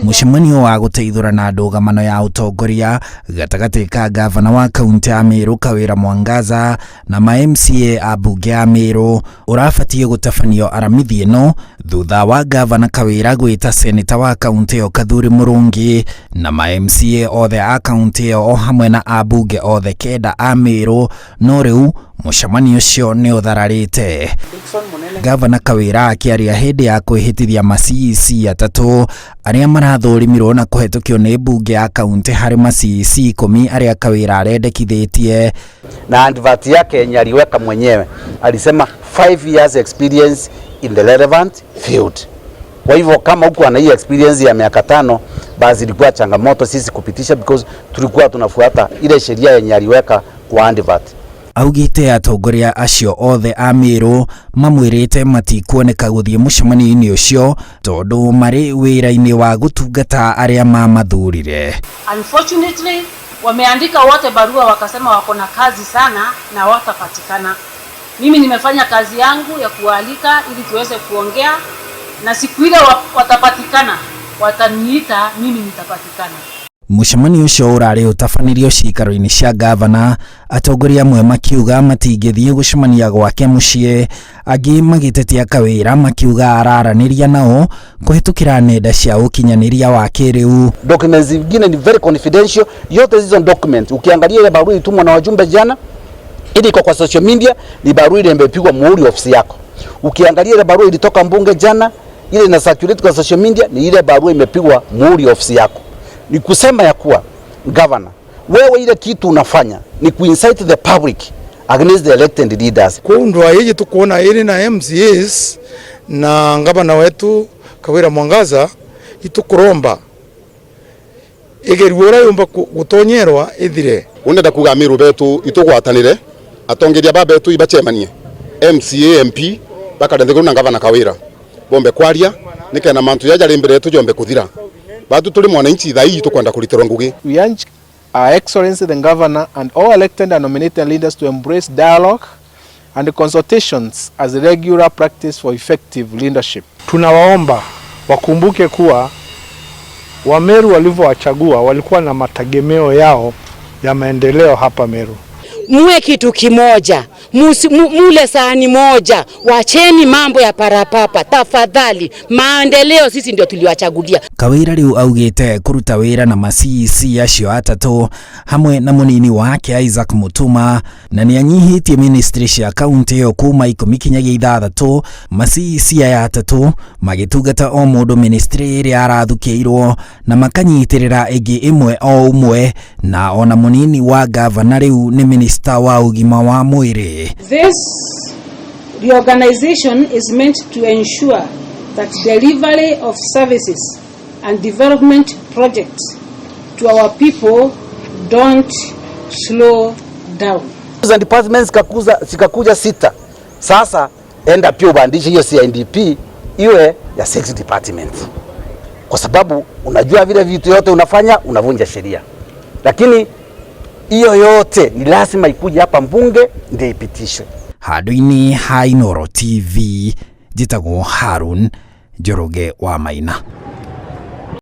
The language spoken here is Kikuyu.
Mũcemanio wa gũteithũrana ndũgamano ya ũtongoria gatagatĩ ka gavana wa kaunti ya Meru Kawĩra Mwangaza na ma MCA a mbunge ya Meru ũrabatiĩ gũtabanio aramithi ĩno thutha wa gavana Kawĩra gwĩta seneta wa kaunti ĩyo Kathuri Mũrũngi na ma MCA othe a kaunti ĩyo o hamwe na ambunge othe kenda a Meru, no rĩu mũcemanio ũcio nĩ ũthararĩte. Gavana Kawĩra akĩaria hĩndĩ ya kwĩhĩtithia ma CEC atatũ arĩa marathũrimirwo na kũhetũkio nĩ mbunge ya kaunti harĩ ma CEC 10 arĩa Kawĩra arendekithĩtie. Na advert yake yenye aliweka mwenyewe alisema 5 years experience in the relevant field. Kwa hivyo kama huku ana hii experience ya miaka 5, basi ilikuwa changamoto sisi kupitisha because tulikuwa tunafuata ile sheria yenye aliweka kwa advert. Augĩte atongoria acio othe a Meru mamwĩrĩte matikuoneka gũthiĩ mũcemanio-inĩ ũcio tondũ marĩ wĩra-inĩ wa gũtungata arĩa mamathurire. Unfortunately, wameandika wote barua wakasema wako na kazi sana na watapatikana. Mimi nimefanya kazi yangu ya kualika ili tuweze kuongea, na siku ile watapatikana wataniita, mimi nitapatikana. Mũcemanio ũcio ũrarĩ ũtabanirio ciikaro-inĩ cia gavana, atongoria amwe makiuga matingĩthiĩ gũcemania gwake mũciĩ, angĩ magĩtetia Kawĩra makiuga araranĩria nao kũhĩtũkĩra nenda cia ũkinyanĩria wa kĩrĩu. Documents zingine ni very confidential, yote hizo document ukiangalia ile barua ilitumwa na wajumbe jana, ile iko kwa social media, ni barua ile imepigwa muhuri ofisi yako. Ukiangalia ile barua ilitoka mbunge jana, ile ina circulate kwa social media, ni ile barua imepigwa muhuri ofisi yako. Ni kusema ya kuwa governor, wewe ile kitu unafanya ni kuincite the public against the elected leaders. Kundwa hiji tukuona ili na MCAs na gavana wetu Kawira Mwangaza itukuromba igeruo yumba gutonyerwa ithire. Unenda kuga Meru betu itugwatanire atongeria ba betu ibachemanie MCA MP bakarenthe na gavana Kawira bombe kwaria nikena mantu ya jari mbere tujombe kuthira batu tuli mwananchi thai tukwenda kuritirwa ngugi. We urge Our Excellency the Governor and all elected and nominated leaders to embrace dialogue and consultations as a regular practice for effective leadership. Tunawaomba wakumbuke kuwa Wameru walivyowachagua walikuwa na mategemeo yao ya maendeleo hapa Meru. Muwe kitu kimoja, mule sahani moja, wacheni mambo ya parapapa tafadhali. Maendeleo sisi ndio tuliwachagulia. Kawira riu augite kuruta wira na ma CEC acio atatu hamwe na munini wake Isaac Mutuma, na nianyihitie ministry cia kaunti iyo kuma 10 kinyagia 6, ma CEC aya atatu magitungata o mundu ministry iria arathukĩirwo na makanyitirira ĩngĩ ĩmwe o ũmwe, na ona munini wa gavana riu ni minister wa ũgima wa mwĩrĩ. This reorganization is meant to ensure that delivery of services and development projects to our people don't slow down. Za departments zikakuja 6. Sasa enda pia ubandishe hiyo CIDP iwe ya 6 departments. Kwa sababu unajua vile vitu yote unafanya unavunja sheria. Lakini hiyo yote ni lazima ikuje hapa mbunge ndio ipitishwe. Handũ-inĩ ha Inooro TV, njĩtagwo Harun Njoroge wa Maina.